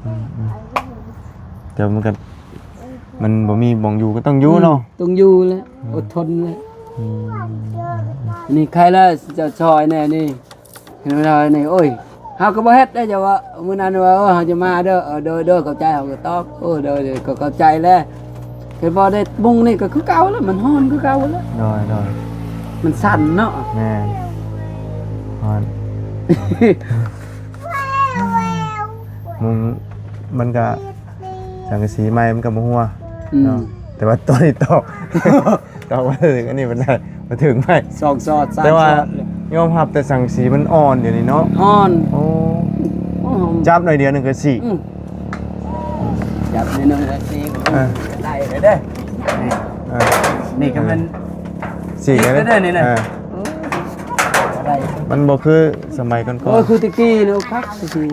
ອືມ ອືມ ແຕ່ມັນກໍ ມັນບໍ່ມີບ່ອນຢູ່ກໍຕ້ອງຢູ່ເນາະ. ອືມ ຕ້ອງຢູ່ແຫຼະ. ອືມ ອົດທົນແຫຼະ. ອືມ ນີ້ໃຄລະ ເຈົ້າຊ່ອຍແດ່ນີ້ ເຫັນເວລານີ້. ໂອ້ຍ ເຮົາກໍບໍ່ເຮັດເດ້ ເຈົ້າວ່າ ມື້ນັ້ນວ່າ ເອີ ເຮົາຈະມາເດີ. ເອີ ໂດຍ ໂດຍ ຂອບໃຈ. ເຮົາກໍຕອບ ໂອ້ ໂດຍ ໂດຍ ກໍຂອບໃຈແຫຼະ. ຄືບໍ່ໄດ້ມຸງນີ້ກໍຄືເກົ່າແຫຼະ ມັນຮ້ອນຄືເກົ່າແຫຼະ. ໂດຍ ໂດຍ ມັນສັ່ນເນາະ. ແມ່ນ ຮ້ອນ. ມຸງມັນກະ ສັງກະສີໃໝ່ມັນກະບໍ່ຮົ່ວ ອືມ ເນາະ ແຕ່ວ່າໂຕນີ້ຕອກ ຕອກບໍ່ເຖິງ ອັນນີ້ມັນໄດ້ບໍ່ເຖິງໄໝ່ ສອງສອດ ສາມສອດ. ແຕ່ວ່າຍອມຮັບແຕ່ສັງກະສີມັນອ່ອນດຽວນີ້ເນາະ ອ່ອນ. ໂອ້ ໂອ້ ຈັບໜ້ອຍດຽວໜຶ່ງກະສີກ ອືມ ຈັບໜ້ອຍໜຶ່ງກະສີກ. ເອີ ໄດ້ເລີຍເດີ ເອີ ນີ້ກະແມ່ນ ສີກເລີຍເດີນີ້ນະ. ເອີ ມັນບໍ່ຄືສະໄໝກ່ອນໆ. ໂອ້ຍ ຄືແຕ່ກີ້ນີ້ ໂອ້ ຄັກແຕ່ກີ້.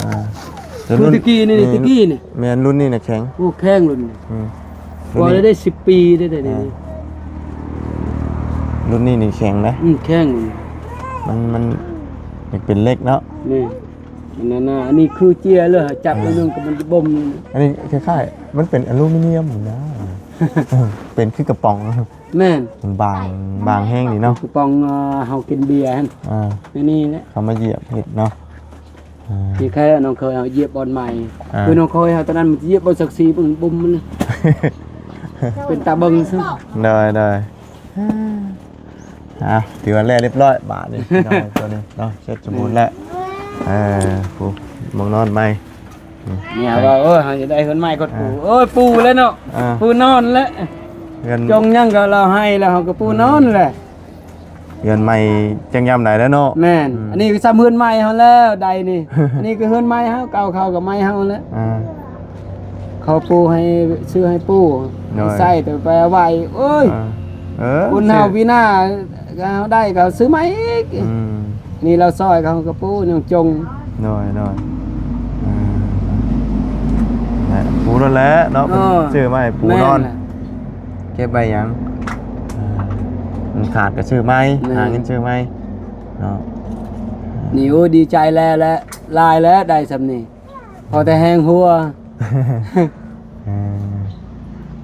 ອ່າ ຄືແຕ່ກີ້ນີ້ ແຕ່ກີ້ນີ້ ແມ່ນ ລຸ້ນນີ້ນະແຂງ. ໂອ້ ແຂງລຸ້ນນີ້ ອືມ ລຸ້ນນີ້ ວ່າໄດ້ສິບປີໄດ້ ອ່າ ນີ້ ລຸ້ນນີ້ນີ້ແຂງນະ. ອືມ ແຂງ ມັນ ມັນຢາກເປັນເຫຼັກເນາະ. ນີ້ ອັນນັ້ນນະ ອັນນີ້ຄືເຈ້ຍເລີຍ ຈັບ ອ່າ ອັນໜຶ່ງກໍມັນຈະບົ່ມ. ອັນນີ້ຄ້າຍໆ ມັນເປັນອະລູມິນຽມນະ ເປັນຄືກະປ໋ອງ. ແມ່ນ ມັນບາງ ບາງແຮງດີເນາະ ກະປ໋ອງ ເຮົາກິນເບຍຫັ້ນ. ອ່າ ນີ້ແຫຼະ ເຂົາມາຢຽບເຮັດເນາະ. ອ່າ ນີ້ແຄ່ນ້ອງເຂີຍເຮົາຢຽບບ່ອນໃໝ່ ອ່າ ຄືນ້ອງເຂີຍເຮົາຕອນນັ້ນມັນຢຽບບ່ອນສັກສີ ມັນບຸ້ມມັນເປັນຕາເບິ່ງຊະ. ໂດຍ ໂດຍ ອ່າ ຖືວ່າແລ້ວຮຽບຮ້ອຍບາດນີ້ ພີ່ນ້ອງ ໂຕນີ້ເນາະ ເສັດສົມບູນແລ້ວ. ເອີ ຜູ້ ໝ່ອງນອນໃໝ່. ເມຍວ່າ ເອີ ເຮົາຈະໄດ້ເຮືອນໃໝ່ກໍປູ. ອ່າ ໂອ້ຍ ປູແລ້ວເນາະ. ອ່າ ປູນອນແລ້ວ ເຮືອນ ຈົ່ງຫຍັງກໍລາວໃຫ້ແລ້ວ ເຮົາກໍປູນອນແຫຼະ. ເຮືອນໃໝ່ຈັກຍາມໃດແລ້ວເນາະ. ແມ່ນ ອືມ ອັນນີ້ກໍຊ່ຳເຮືອນໃໝ່ເຮົາແລ້ວ ໄດນີ້ ອັນນີ້ກໍເຮືອນໃໝ່ເຮົາ ເກົ່າເຂົາກໍໃໝ່ເຮົາແລ້ວ. ອ່າ ເຂົາປູໃຫ້ ຊື້ໃຫ້ປູ ໂດຍ ໃຊ້ແຕ່ໄປເອົາໄວ້. ໂອ້ຍ ອ່າ ເອີ ຄົນເຮົາ ຊິ ປີໜ້າ ກໍເຮົາໄດ້ກໍຊື້ໃໝ່ອີກ. ອືມ ນີ້ລາວຊ່ອຍເຂົາກະປູຍັງຈົ່ງ. ໂດຍ ໂດຍ ເອີ ແຫຼະ ປູໂລດແຫຼະເນາະ. ເອີ ເພິ່ນຊື້ມາໃຫ້ປູນອນ ແມ່ນແຫຼະ ເກັບໄວ້ຫຍັງ ເອີ ມັນຂາດກະຊື້ໃໝ່. ແມ່ນ ຫາເງິນຊື້ໃໝ່ເນາະ. ນີ້ ໂອ້ ດີໃຈແລ້ວແຫຼະ ຫຼາຍແລ້ວ ໄດ້ຊ່ຳນີ້ ພໍແຕ່ແຮງຫົວ. ເອີ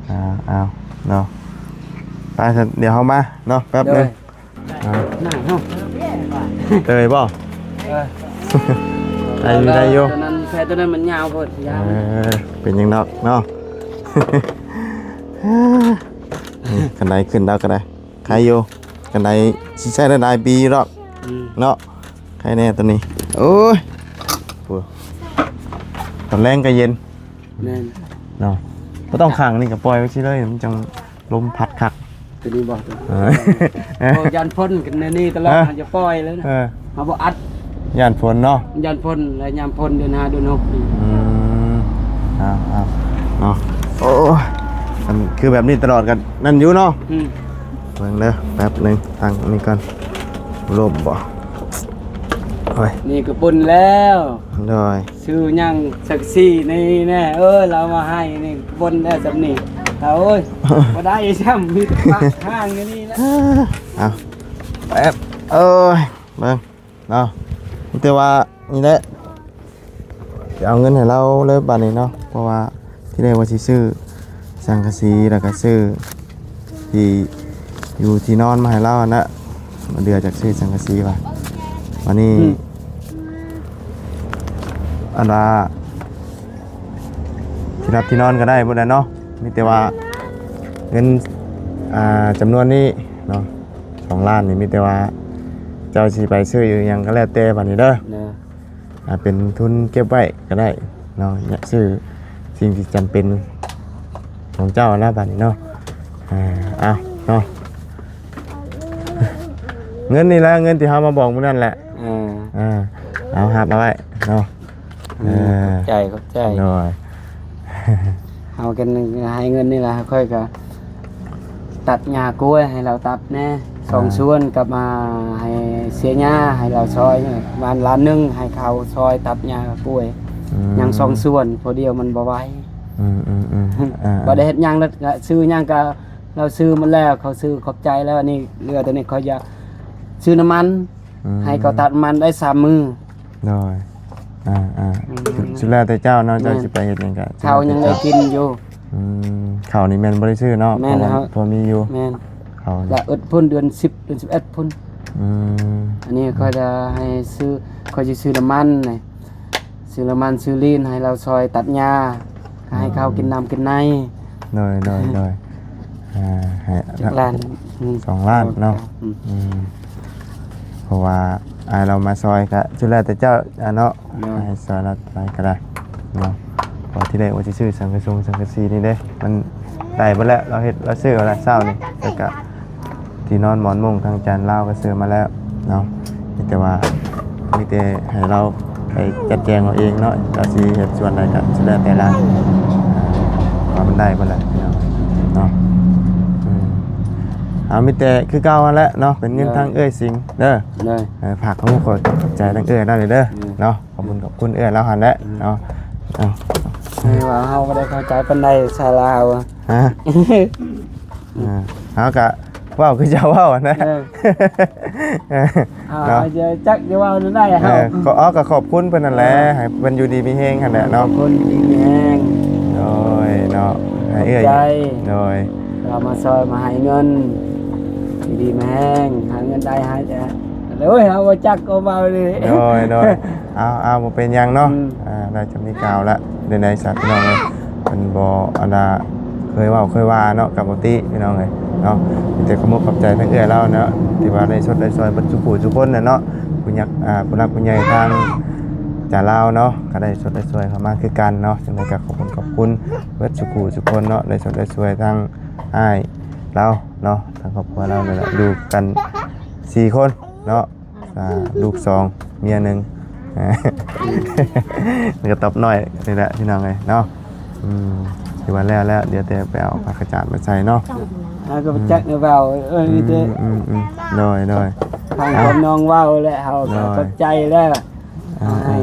ເອົາ ເອົາເນາະ ໄປຊັ້ນ ດຽວເຮົາມາເນາະ ແປັບໜຶ່ງ. ໂດຍ ອ່າ ໜ້າເຮົາ ເຕີຍບໍ່? ເອີ ເອີ ໄດ້ຢູ່ ໄດ້ຢູ່ ຕົວນັ້ນ ແພຕົວນັ້ນມັນຍາວໂພດ ຍາວ ເອີ ເປັນຫຍັງດອກເນາະ ນີ້ ຄັນໄດຂຶ້ນແລ້ວກໍໄດ້ ໄຄຢູ່ ຄັນໄດຊິໃຊ້ໄດ້ຫຼາຍປີຢູ່ດອກ ອືມ ເນາະ ໄຄແນ່ຕົວນີ້ ໂອ້ຍ ໂອ້ ຕອນແລງກໍເຢັນ ແມ່ນ ເນາະ ບໍ່ຕ້ອງຂັງ ນີ້ກໍປ່ອຍໄວ້ຊີ້ເລີຍ ມັນຈັ່ງ ລົມພັດຄັກ ຕົວນີ້ບໍ່? ເອີ ໂອ້ ຢ້ານຝົນກັນແນວນີ້ຕະຫຼອດ ເອີ ເຮົາຈະປ່ອຍເລີຍນະ ເອີ ເຮົາບໍ່ອັດ ຢ້ານຝົນເນາະ ຢ້ານຝົນ ແລະຍາມຝົນເດືອນຫ້າເດືອນຫົກນີ້ ອືມ ເອົາໆ ເນາະ ໂອ້ຍ ມັນຄືແບບນີ້ຕະຫຼອດກັນນັ້ນຢູ່ເນາະ ອືມ ເບິ່ງເດີ ແປັບໜຶ່ງ ຕັ້ງອັນນີ້ກ່ອນ ລົມບໍ່? ໂອ້ຍ ນີ້ກໍປຸ້ນແລ້ວ ໂດຍ ຊື້ຫຍັງສັງກະສີນີ້ແນ່ ເອີ ລາວມາໃຫ້ນີ້ບົນແລ້ວສ່ຳນີ້ ລາວເອີຍ ບໍ່ໄດ້ຊ້ຳ ມີແຕ່ປາກທາງຢູ່ນີ້ແຫຼະ ເອົາ ແປັບ ເອີຍ ເບິ່ງເນາະ ມີແຕ່ວ່ານີ້ແຫຼະ ຊິເອົາເງິນໃຫ້ລາວເລີຍບາດນີ້ເນາະ ເພາະວ່າ ທີແລກວ່າຊິຊື້ສັງກະສີ ແລ້ວກໍຊື້ທີ່ຢູ່ທີ່ນອນມາໃຫ້ລາວຫັ້ນນະ ມັນເຫຼືອຈາກຊື້ສັງກະສີວ່າ ບາດນີ້ ອືມ ອັນວ່າທີ່ຫຼັບທີ່ນອນກໍໄດ້ພຸ້ນແຫຼະເນາະ ມີແຕ່ວ່າເງິນ ອ່າ ຈຳນວນນີ້ເນາະ ສອງລ້ານນີ້ ມີແຕ່ວ່າເຈົ້າຊິໄປຊື້ອີ່ຫຍັງກໍແລ້ວແຕ່ບາດນີ້ເດີ ເດີ ອ່າ ເປັນທຶນເກັບໄວ້ກໍໄດ້ເນາະ ຢາກຊື້ສິ່ງທີ່ຈຳເປັນຂອງເຈົ້ານະບາດນີ້ເນາະ ອ່າ ເອົາເນາະ ເງິນນີ້ແຫຼະ ເງິນທີ່ເຮົາມາບອກມື້ນັ້ນແຫຼະ ເອີ ເອີ ເອົາຮັບເອົາໄວ້ເນາະ ອືມ ເອີ ຂອບໃຈ ຂອບໃຈ ໂດຍ ເຮົາກັນໃຫ້ເງິນນີ້ລະ ຂ້ອຍກໍຕັດຫຍ້າກ້ວຍໃຫ້ລາວຕັດແດ່ ອ່າ ສອງສ່ວນ ກັບມາໃຫ້ເສຍຫຍ້າໃຫ້ລາວຊ່ອຍ ປະມານລ້ານໜຶ່ງ ໃຫ້ເຂົາຊ່ອຍຕັດຫຍ້າກ້ວຍ ອືມ ຍັງສອງສ່ວນ ຜູ້ດຽວມັນບໍ່ໄຫວ ອືມໆໆ ອ່າໆ ບໍ່ໄດ້ເຮັດຫຍັງ ຊື້ຫຍັງກໍລາວຊື້ໝົດແລ້ວ ເຂົາຊື້ຂອບໃຈແລ້ວ ອັນນີ້ເຫຼືອຕົວນີ້ຂ້ອຍຈະຊື້ນ້ຳມັນ ອືມ ໃຫ້ເຂົາຕັດມັນໄດ້ສາມມື້ ໂດຍ ອ່າໆ ອືມ ສຸດແລ້ວແຕ່ເຈົ້າເນາະ ເຈົ້າ ແມ່ນ ຊິໄປເຮັດຫຍັງກະ ເຂົາຍັງໄດ້ກິນຢູ່ ອືມ ເຂົ້ານີ້ແມ່ນບໍ່ໄດ້ຊື້ເນາະ ແມ່ນ ເພາະວ່າ ເຮົາ ພໍມີຢູ່ ແມ່ນ ເຂົ້າ ລະອຶດພຸ້ນ ເດືອນສິບ ເດືອນສິບເອັດພຸ້ນ ອືມ ອັນນີ້ຂ້ອຍຈະໃຫ້ຊື້ ຂ້ອຍຊິຊື້ນ້ຳມັນ ຊື້ນ້ຳມັນ ຊື້ລີນ ໃຫ້ລາວຊ່ອຍຕັດຫຍ້າ ໃຫ້ເຂົາກິນນ້ຳກິນໃນ ໂດຍ ໂດຍ ໂດຍ ອ່າ ໃຫ້ ຈັກລ້ານ ອືມ ສອງລ້ານເນາະ ອືມ ອືມ ເພາະວ່າອ້າຍລາວມາຊ່ອຍກະ ສຸດແລ້ວແຕ່ເຈົ້າ ອ່າ ເນາະ ໂດຍ ໃຫ້ຊ່ອຍລາວເທົ່າໃດກໍໄດ້ເນາະ ເພາະທີແລກວ່າຊິຊື້ສັງກະສົງສັງກະສີນີ້ເດ້ ມັນໄດ້ເບິດແລ້ວ ລາວເຮັດ ລາວຊື້ເອົາແລ້ວເຊົ້ານີ້ ແລ້ວກະ ທີ່ນອນໝອນມຸ້ງທາງຈານລາວກໍຊື້ມາແລ້ວເນາະ ມີແຕ່ວ່າ ມີແຕ່ໃຫ້ລາວໄປຈັດແຈງເອົາເອງເນາະ ລາວຊິເຮັດສ່ວນໃດກໍສຸດແລ້ວແຕ່ລາວ ອ່າ ວ່າມັນໄດ້ບໍ່ລະເນາະ ເນາະ ອືມ ເອົາ ມີແຕ່ຄືເກົ່າຫັ້ນແຫຼະເນາະ ເປັນເງິນ ໂດຍ ທາງເອື້ອຍສິງເດີ ໂດຍ ເອີ ຝາກຄຳຂອບໃຈທາງເອື້ອຍລາວເດີ ໂດຍ ເນາະ ຂອບຄຸນ ຂອບຄຸນເອື້ອຍລາວຫັ້ນແຫຼະ ອືມ ເນາະ ເອົາ ເອີ ວ່າເຮົາບໍ່ໄດ້ເຂົ້າໃຈປານໃດ ຊາວລາວ ຮະ ອ່າ ເຮົາກະເວົ້າຄືເຈົ້າເວົ້າຫັ້ນນະ ເອີ ອ່າ ເນາະ ເຮົາຈະຈັກຈະເວົ້າແນວໃດ ເອີ ເຮົາ ກໍ ເອົາ ກໍຂອບຄຸນເພິ່ນຫັ້ນແຫຼະ ເອີ ໃຫ້ເພິ່ນຢູ່ດີມີແຮງຫັ້ນແຫຼະເນາະ ຂອບຄຸນດີມີແຮງ ໂດຍ ເນາະ ໃຫ້ເອື້ອຍ ຂອບໃຈ ໂດຍ ເອົາມາຊ່ອຍມາໃຫ້ເງິນ ຢູ່ດີມີແຮງ ຫາເງິນໄດ້ຫາຈະ ໂອ້ຍ ເຮົາບໍ່ຈັກກໍເວົ້າເລີຍ ໂດຍ ໂດຍ ເອົາ ເອົາ ບໍ່ເປັນຫຍັງເນາະ ອືມ ອ່າ ໄດ້ຈຳນີ້ກ່າວລະ ໃດໆ ຊະ ພີ່ນ້ອງເອີຍ ເພິ່ນບໍ່ ອັນນ່າ ເຄີຍເວົ້າເຄີຍວ່າເນາະ ກໍບໍ່ຕິ ພີ່ນ້ອງເອີຍເນາະ ມີແຕ່ຂອບອົກຂອບໃຈທາງເອື້ອຍລາວເນາະ ທີ່ວ່າໄດ້ຊົດໄດ້ຊ່ອຍເບິດສູ່ຜູ້ສູ່ຄົນແຫຼະເນາະ ຜູ້ຍັກ ອ່າ ຜູ້ຫຼັກຜູ້ໃຫຍ່ທາງຈາລາວເນາະ ກໍໄດ້ຊົດໄດ້ຊ່ວຍເຂົ້າມາຄືກັນເນາະ ຈັ່ງໃດກໍຂອບຄຸນຂອບຄຸນເບິດສູ່ຜູ້ສູ່ຄົນເນາະ ໄດ້ຊົດໄດ້ຊ່ວຍທາງອ້າຍລາວເນາະ ທາງຄອບຄົວລາວນີ້ແຫຼະ ຢູ່ກັນສີ່ຄົນເນາະ ອ່າ ລູກສອງ ເມຍໜຶ່ງ ມັນກໍຕອບໜ້ອຍນີ້ແຫຼະ ພີ່ນ້ອງເອີຍເນາະ ອືມ ຖືວ່າແລ້ວແລ້ວ ດຽວແຕ່ໄປເອົາຜ້າຂະຈາດມາໃສ່ເນາະ ເຮົາກໍບໍ່ຈັກແນວເວົ້າ ເອີ ມີແຕ່ ອືມໆ ໂດຍໆ ຟັງຄຳນ້ອງເວົ້າແຫຼະ ເຮົາກໍຂອບໃຈແລ້ວ ອ່າ ໃຫ້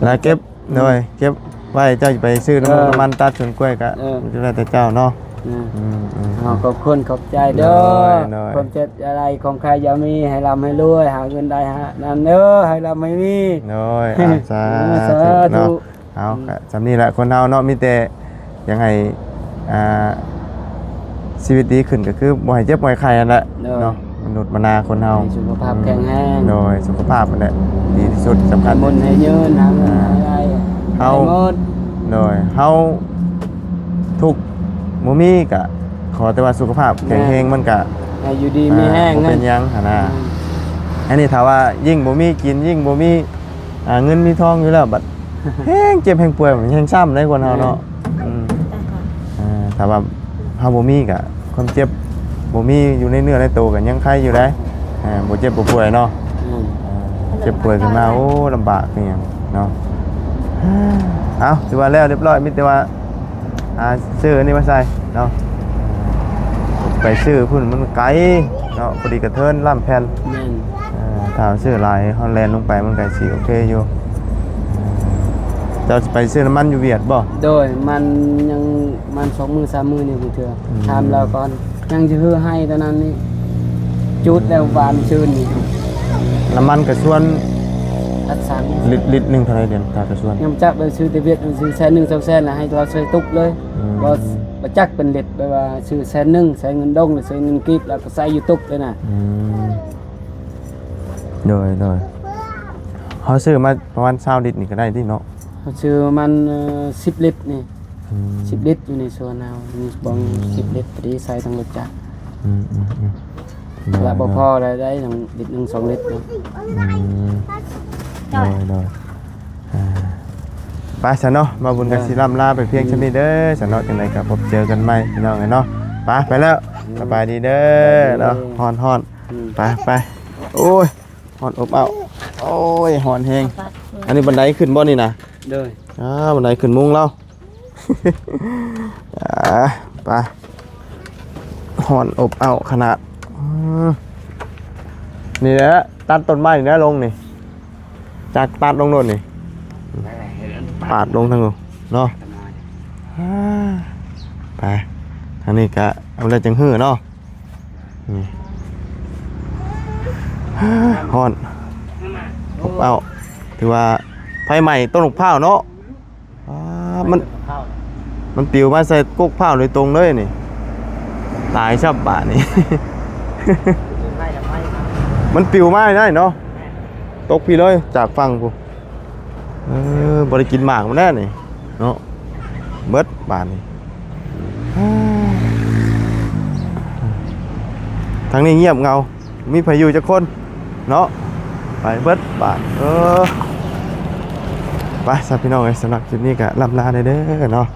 ລະເກັບ ໂດຍ ເກັບໄວ້ ເຈົ້າຊິໄປຊື້ນ້ຳມັນ ເອີ ນ້ຳມັນຕັດສວນກ້ວຍກະ ເອີ ມັນກໍແລ້ວແຕ່ເຈົ້າເນາະ ອືມ ເຮົາກໍຂອບຄຸນຂອບໃຈເດີ ໂດຍ ໂດຍ ຄວາມເຈັບອະໄລຂອງໃຄຢ່າມີ ໃຫ້ລ່ຳໃຫ້ລວຍ ຫາເງິນໄດ້ຫານັ້ນເດີ ໃຫ້ລ່ຳໃຫ້ມີ ໂດຍ ອ່າ ສາ ເອີ ສາທຸ ທຸເນາະ ເອົາ ອືມ ກໍສ່ຳນີ້ແຫຼະ ຄົນເຮົາເນາະ ມີແຕ່ຢາກໃຫ້ ອ່າ ຊີວິດດີຂຶ້ນ ກໍຄືບໍ່ໃຫ້ເຈັບບໍ່ໃຫ້ໄຂ້ຫັ້ນແຫຼະ ໂດຍ ເນາະ ມັ ມະນຸດມະນາຄົນເຮົາ ໃຫ້ສຸຂະພາບແຂງແຮງ. ໂດຍ ສຸຂະພາບນັ້ນແຫຼະດີທີ່ສຸດ ສຳຄັນ. ໃຫ້ໝົນໃຫ້ຍືນ ຫາເງິນຫາລາຍໄດ້ ເຮົາ ໄດ້ໝົດ. ໂດຍ ເຮົາທຸກບໍ່ມີກະ ຂໍແຕ່ວ່າສຸຂະພາບແຂງແຮງ ແມ່ນ ມັນກະ ໃຫ້ຢູ່ດີມີແຮງ ອ່າ ບໍ່ເປັນຫຍັງຫັ້ນນະ. ແມ່ນ ອັນນີ້ຖ້າວ່າຍິ່ງບໍ່ມີກິນ ຍິ່ງບໍ່ມີ ອ່າ ເງິນມີທອງຢູ່ແລ້ວ ບັດແຮງເຈັບແຮງປ່ວຍ ມັນແຮງຊ້ຳເດ້ຄົນເຮົາເນາະ. ແມ່ນ ອືມ ອ່າ ຖ້າວ່າເຮົາບໍ່ມີກະ ຄວາມເຈັບບໍ່ມີຢູ່ໃນເນື້ອໃນໂຕກະຍັງໄຄຢູ່ໄດ໋ ອ່າ ບໍ່ເຈັບບໍ່ປ່ວຍເນາະ. ແມ່ນ ອ່າ ເຈັບປ່ວຍຂຶ້ນມາ ໂອ້ ລຳບາກຄືຫຍັງເນາະ. ເອົາ ຖືວ່າແລ້ວຮຽບຮ້ອຍ ມີແຕ່ວ່າ ອ່າ ຊື້ອັນນີ້ມາໃສ່ເນາະ. ໄປຊື້ພຸ້ນມັນໄກເນາະ ພໍດີກະເທີນລ້ຳແຜ່ນ. ແມ່ນ ເອີ ຖ້າຊື້ຫຼາຍເຮົາແລ່ນລົງໄປມັນກະຊິໂອເຄຢູ່. ເຈົ້າຊິໄປຊື້ນ້ຳມັນຢູ່ຫວຽດບໍ່? ໂດຍ ມັນຍັງ ມັນສອງມື້ສາມມື້ນີ້ບາງເທື່ອ. ອືມ ຖາມລາວກ່ອນ ຍັງຊິຮືໃຫ້ຕອນນັ້ນນີ້ ຈູດແລ້ວວານຊືນນີ້. ນ້ຳມັນກະຊວນ ອັດສັງ ລິດ ລິດໜຶ່ງເທົ່າໃດດຽວນີ້ ຖ້າກະຊວນ? ຍັງບໍ່ຈັກເລີຍ ຊື້ແຕ່ຫວຽດ ຊື້ແສນໜຶ່ງ ສອງແສນ ລະໃຫ້ລາວຊ່ວຍຕຸກເລີຍ. ອືມ ບໍ່ ບໍ່ຈັກເປັນລິດ ແບບວ່າຊື້ແສນໜຶ່ງ ໃຊ້ເງິນດົງ ຫຼືໃຊ້ເງິນກີບ ແລ້ວກໍໃສ່ຢູ່ຕຸກເລີຍນະ. ອືມ ໂດຍ ໂດຍ ເຮົາຊື້ມາປະມານຊາວລິດນີ້ກໍໄດ້ຕິເນາະ? ເຮົາຊື້ປະມານ ເອີ ສິບລິດນີ້. ອືມ ສິບລິດຢູ່ໃນສວນເຮົາ ມີບ່ອນ ອືມ ສິບລິດ ພໍດີໃສ່ທັງລົດຈັກ. ອືມ ອືມ ອືມ ລະບໍ່ພໍໄດ້ ໄດ້ໜຶ່ງລິດໜຶ່ງສອງລິດເນາະ. ອືມ ໂດຍ ໂດຍ ອ່າ ໄປຊະເນາະ ບ່າວບຸນກໍຊິລ່ຳລາໄປພຽງ ອືມ ສ່ຳນີ້ເດີຊະເນາະ. ຈັ່ງໃດກໍພົບເຈີກັນໃໝ່ພີ່ນ້ອງເອີຍເນາະ. ໄປ ໄປແລ້ວ ອືມ ສະບາຍດີເດີເນາະ. ສະບາຍດີ ຮ້ອນໆ ອືມ ໄປ ໄປ. ໂອ້ຍ ຮ້ອນອົບເອົ້າ ໂອ້ຍ ຮ້ອນແຮງ. ອັນນີ້ບັນໄດຂຶ້ນບໍ່ນີ້ນະ? ໂດຍ ອ່າ ບັນໄດຂຶ້ນມຸງລາວ. ອ່າ ໄປ ຮ້ອນອົບເອົ້າຂະໜາດ. ອືມ ນີ້ແຫຼະ ຕັດຕົ້ນໄມ້ນີ້ແຫຼະລົງນີ້ ຈັກຕັດລົງໂລດນີ້ ປາດລົງທາງເນາະ. ອ່າ ໄປ ທາງນີ້ກະເອົາແລ້ວຈັ່ງຮື້ເນາະ. ນີ້ ຮ້ອນ ອົບເອົ້າ ຖືວ່າໄຟໄໝ້ຕົ້ນໝາກພ້າວເນາະ. ອ່າ ມັນ ມັນປິວມາໃສ່ກົກພ້າວໂດຍຕົງເລີຍນີ້ ຕາຍຊະບາດນີ້. ມັນປິວມາໄດ້ເນາະ ຕົກພີ້ເລີຍຈາກຝັ່ງພຸ້ນ. ເອີ ບໍ່ໄດ້ກິນໝາກມັນແນ່ນີ້ເນາະ ເບິດບາດນີ້. ທາງນີ້ງຽບເຫງົາ ມີໃຜຢູ່ຈັກຄົນເນາະ ໄປເບິດບາດ. ເອີ ໄປຊະພີ່ນ້ອງເອີຍ ສຳລັບຄລິບນີ້ກະລ່ຳລາແດ່ເດີເນາະ.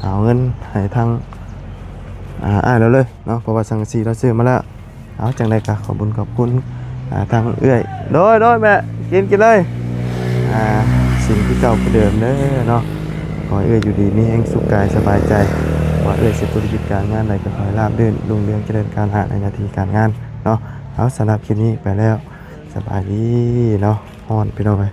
ເອົາເງິນໃຫ້ທາງ ອ່າ ອ້າຍລາວເລີຍເນາະ ເພາະວ່າສັງກະສີລາວຊື້ມາແລ້ວ. ເອົາ ຈັ່ງໃດກະຂອບບຸນຂອບຄຸນ ອ່າ ທາງເອື້ອຍ. ໂດຍ ໂດຍ ແມ່ ກິນ ກິນເລີຍ. ອ່າ ສິນຄືເກົ່າຄືເດີມເດີເນາະ ຂໍໃຫ້ເອື້ອຍຢູ່ດີມີແຮງ ສຸກກາຍສະບາຍໃຈ ວ່າເອື້ອຍຊິທຸລະກິດການງານໃດກະຂໍໃຫ້ລາບລື່ນ ລຸ່ງເຮືອງຈະເລີນກ້າວໜ້າໃນໜ້າທີ່ການງານເນາະ. ເອົາ ສຳລັບຄລິບນີ້ໄປແລ້ວ ສະບາຍດີເນາະ. ຮ້ອນພີ່ນ້ອງເອີຍ.